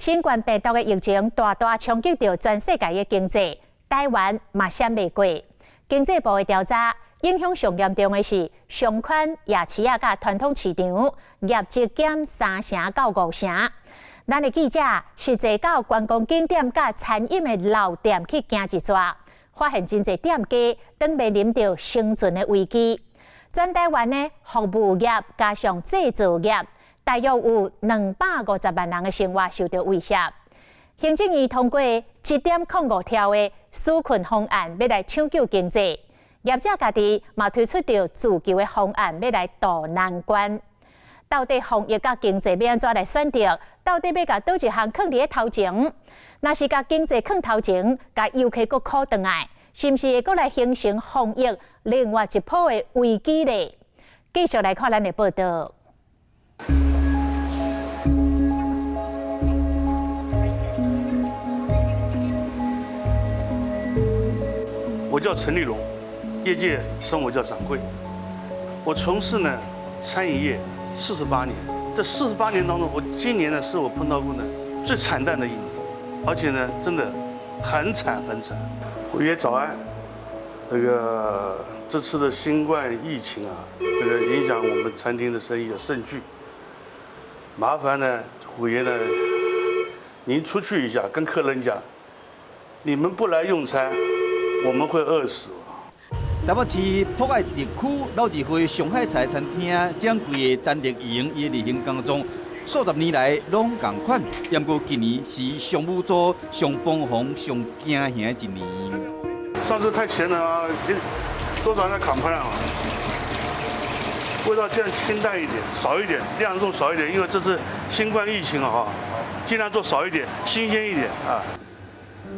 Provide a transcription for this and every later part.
新冠病毒的疫情大大衝擊著全世界的經濟，台灣嘛閃袂過。經濟部的調查，影響上嚴重的是商圈、夜市仔佮傳統市場，業績減3成到5成。咱的記者實際到觀光景點佮餐飲的老店去行一逝，發現真濟店家當面臨著生存的危機。全台灣的服務業加上製造業，大約有250萬人的生活受著威脅。行政院通過1.05兆的紓困方案，欲來搶救經濟。業者家己嘛推出著自救的方案，欲來渡難關。到底防疫佮經濟欲按怎來選擇？到底欲共佗一項囥佇咧頭前？若是共經濟囥頭前，共遊客閣箍轉來，是毋是會閣來形成防疫另外一波的危機咧？繼續來看咱的報道。我叫陳立榮，業界稱我叫掌櫃。我從事呢餐飲業48年，這48年當中，我今年呢是我碰到過呢最慘淡的一年，而且呢真的很慘很慘。虎爺早安，這個這次的新冠疫情啊，這個影響我們餐廳的生意啊甚巨。麻煩呢虎爺呢，您出去一下，跟客人講，你們不來用餐，我們會餓死。台北市博愛特區老字號上海菜餐廳掌櫃的陳立榮，伊的例行工作數十年來攏仝款，毋過今年是上無助、上彷徨、上驚嚇的一年。上次太鹹了啊，多少人在 complain 啊？味道盡量清淡一點，少一點，量做少一點，因為這次新冠疫情啊，盡量做少一點，新鮮一點啊。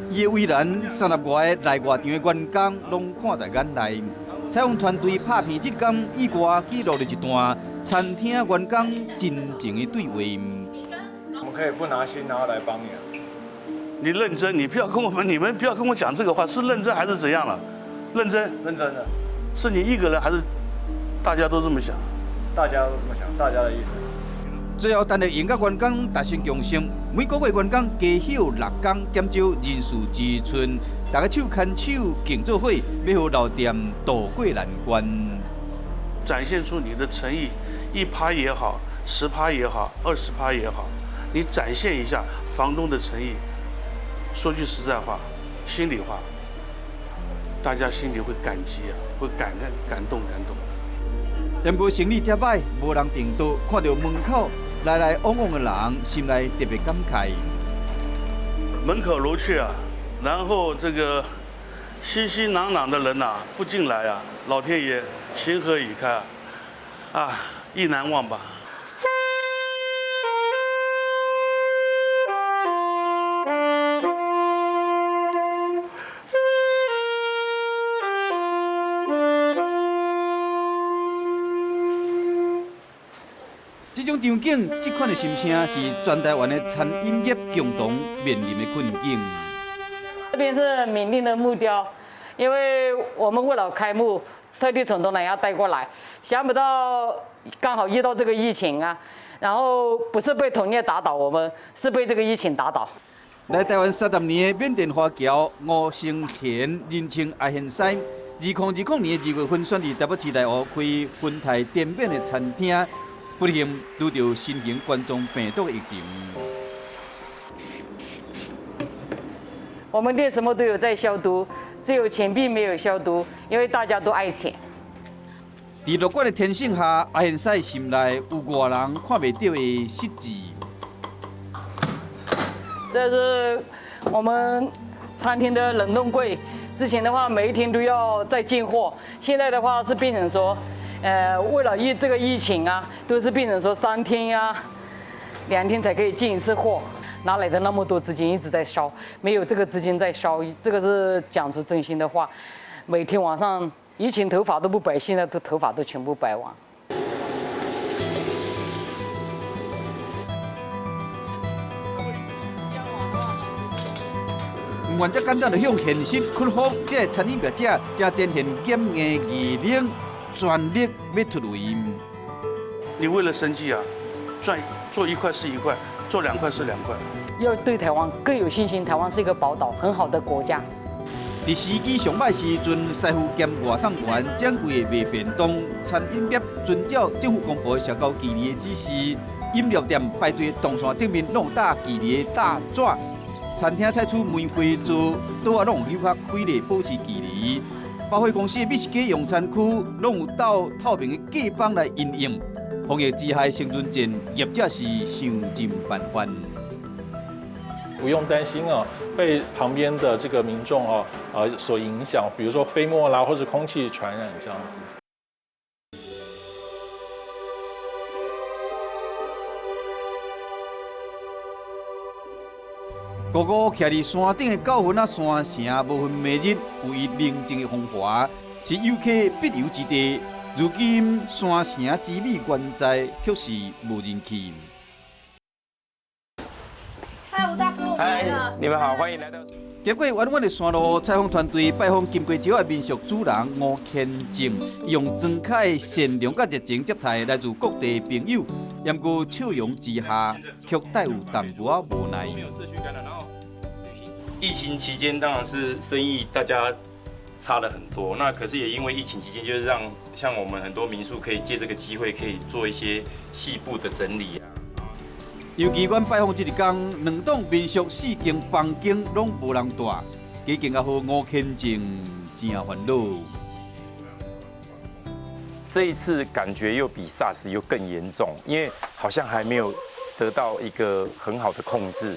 伊的為難，30外个內外場的員工攏看在眼內。採訪團隊拍片這工，意外記錄了一段餐廳員工真情的對話。我們可以不拿薪，然後來幫你啊。你認真，你不要跟我們，你們不要跟我講這個話，是認真還是怎樣了？認真。認真的。是你一個人還是大家都這麼想？大家都這麼想，大家的意思。最後，陳立榮佮員工達成共識，每個月員工加休6工，減少人事支出，大家手牽手共做伙，欲予老店渡過難關。展現出你的誠意，1趴也好，10趴也好，20趴也好，你展現一下房東的誠意。說句實在話，心裡話，大家心裡會感激啊，會感恩、感動、感動。不過生意遮歹，無人訂桌，看著門口來來往往的人，心內特別感慨。門可羅雀啊，然後這個熙熙攘攘的人啊，不進來啊，老天爺情何以堪啊？啊，意難忘吧。這種場景，這款的心聲，是全台灣的餐飲業共同面臨的困境。這邊是緬甸的木雕，因為我們為了開幕，特地從東南亞帶過來，想不到剛好遇到這個疫情啊，然後不是被同業打倒，我們是被這個疫情打倒。來台灣30年的緬甸華僑吳成賢，人稱阿賢師，2020年2月份選佇台北市內湖開薰泰滇緬的餐廳。不幸拄著新型冠狀病毒疫情。我們店什麼都有在消毒，只有錢幣沒有消毒，因為大家都愛錢。佇樂觀的天性下，阿賢師心內有外人看袂著的失志。這是我們餐廳的冷凍櫃，之前的話每一天都要再進貨，現在的話是變成說。為了疫這個疫情啊，都是變成說3天啊、2天才可以進一次貨，哪來的那麼多資金一直在燒？沒有這個資金在燒，這個是講出真心的話。每天晚上以前頭髮都不白，現在都頭髮都全部白完。毋願遮簡單就向現實屈服，這个餐飲業者才展現堅硬毅力。全力欲突圍。你為了生計啊，賺做1塊是1塊，做2塊是2塊。要對台灣更有信心。台灣是一個寶島，很好的國家。佇時機上䆀時陣，師傅兼外送員掌櫃的賣便當，餐飲業遵照政府公布的社交距離的指示，飲料店排隊動線頂面攏有搭距離的搭紙，餐廳採取玫瑰桌，桌仔攏有較開咧，保持距離。百貨公司的美食街用餐區攏有鬥透明的隔板來因應。防疫之下生存戰，業者是想盡辦法。不用擔心啊，被旁邊的這個民眾啊，所影響，比如說飛沫啦，或者空氣傳染這樣子。高高徛佇山頂的九份仔山城，無分暝日，有伊寧靜的風華，是遊客必遊之地。如今山城之美原在，卻是無人去。嗨，吳大哥，我們來了。你們好，歡迎來到。經過遠遠的山路，採訪團隊拜訪金瓜石的民宿主人吳乾正，用莊凱的善良佮熱情接待來自各地朋友，毋過笑容之下，卻帶有淡薄仔無奈。疫情期間當然是生意大家差了很多，那可是也因為疫情期間，就是讓像我們很多民宿可以借這個機會，可以做一些細部的整理啊。尤其阮拜訪這一天，兩棟民宿四間房間攏無人蹛，家境也好，吳乾正真煩惱。這一次感覺又比 SARS 又更嚴重，因為好像還沒有得到一個很好的控制，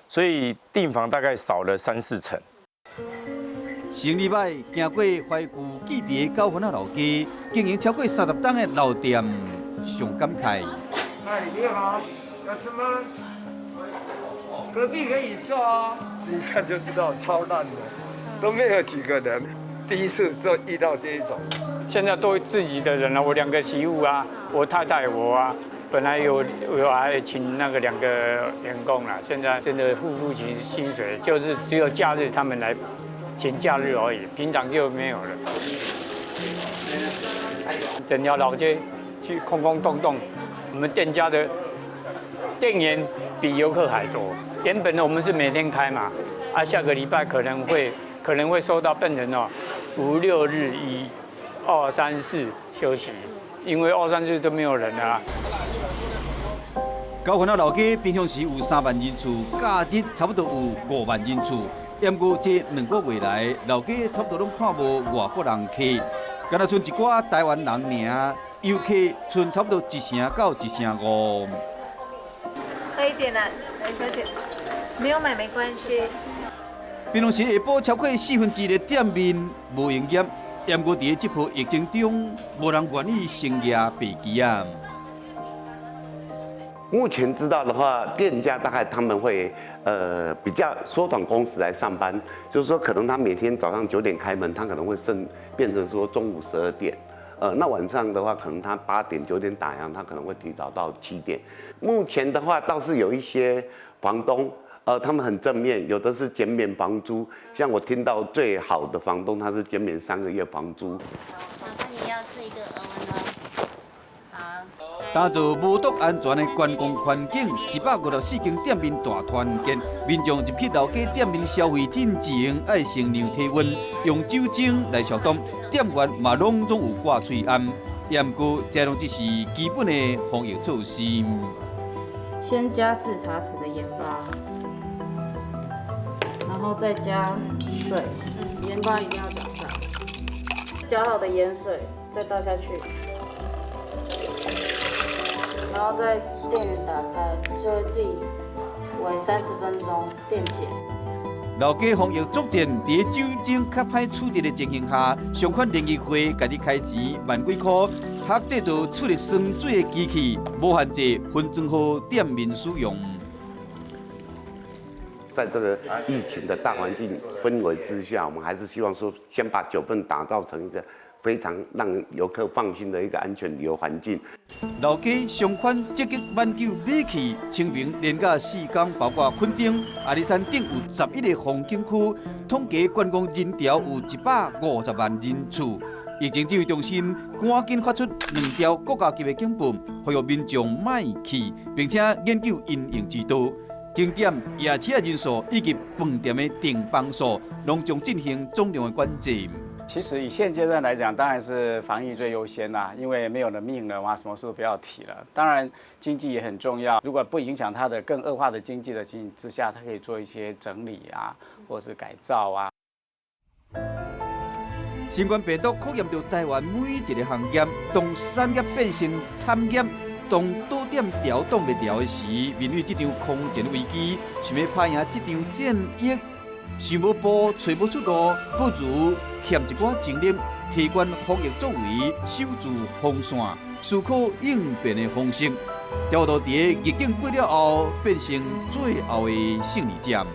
所以訂房大概少了三四成。上禮拜行過懷舊記憶的九份仔老街，經營超過30棟的老店，上感慨。嗨，你好。要吃嗎？隔壁可以坐哦。一看就知道超爛的，都沒有幾個人。第一次就遇到這一種。現在都自己的人了，我兩個媳婦啊，我太太我啊，本來有還請那個兩個員工啦，現在真的付不起薪水，就是只有假日他們來請假日而已，平常就沒有了。整條老街去空空洞洞，我們店家的店員比遊客還多。原本我們是每天開嘛，啊，下個禮拜可能會收到病人哦，5、6日1、2、3、4休息，因為2、3、4都沒有人啦。九份仔老街平常時有3萬人次，假日差不多有5萬人次。毋過這兩個月來，老街差不多攏看無外國人客，敢若賰一寡台灣人爾，遊客賰差不多1成到1成5。喝一點啦，來小姐，沒有買沒關係。平常時下晡超過1/4的店面無營業，毋過佇這波疫情中，無人願意升額白旗仔。目前知道的話，店家大概他們會比較縮短工時來上班，就是說可能他每天早上9點開門，他可能會剩變成說中午12點。那晚上的話，可能他8點9點打烊，他可能會提早到7點。目前的話，倒是有一些房東，他們很正面，有的是減免房租，像我聽到最好的房東，他是減免3個月房租。麻煩你要這個額溫嗎？好。打造無毒安全的觀光環境，154間店面大團結，民眾入去老街店面消費進前，愛先量體溫，用酒精來消毒。店員嘛攏總有掛喙罨，毋過這攏只是基本的防疫措施。先加4茶匙的鹽巴，然後再加水，鹽巴一定要攪散，攪好的鹽水再倒下去，然後再電源打開，就會自己煨30分鐘電解。老街防疫作戰，佇酒精較歹處置的情形下，相關聯誼會家己開錢萬幾箍，學製造處理酸水的機器，無限制分裝予店面使用。在這個疫情的大環境氛圍之下，我們還是希望說，先把九份打造成一個非常讓遊客放心的一個安全旅遊環境。老街相款積極挽救美氣，清明連假4天，包括墾丁、阿里山頂有11個風景區，統計觀光人潮有150萬人次。疫情指揮中心趕緊發出2條國家級的警報，呼籲民眾莫去，並且研究因應之道。景點夜市的人數以及飯店的訂房數，攏將進行總量的管制。其實以現階段來講，當然是防疫最優先啦，因為沒有了命的話，什麼事都不要提了。當然經濟也很重要，如果不影響它的更惡化的經濟的情形之下，它可以做一些整理啊，或是改造啊。新冠病毒考驗著台灣每一个行業，當產業變成慘業，當倒點調擋袂牢的時，面對這場空前危機，想欲拍贏這場戰役，想無步揣無出路，不如欠一寡精力，提懸防疫作為，守住防線，思考應變的方式，才有法度佇逆境過了後，變成最後的勝利者。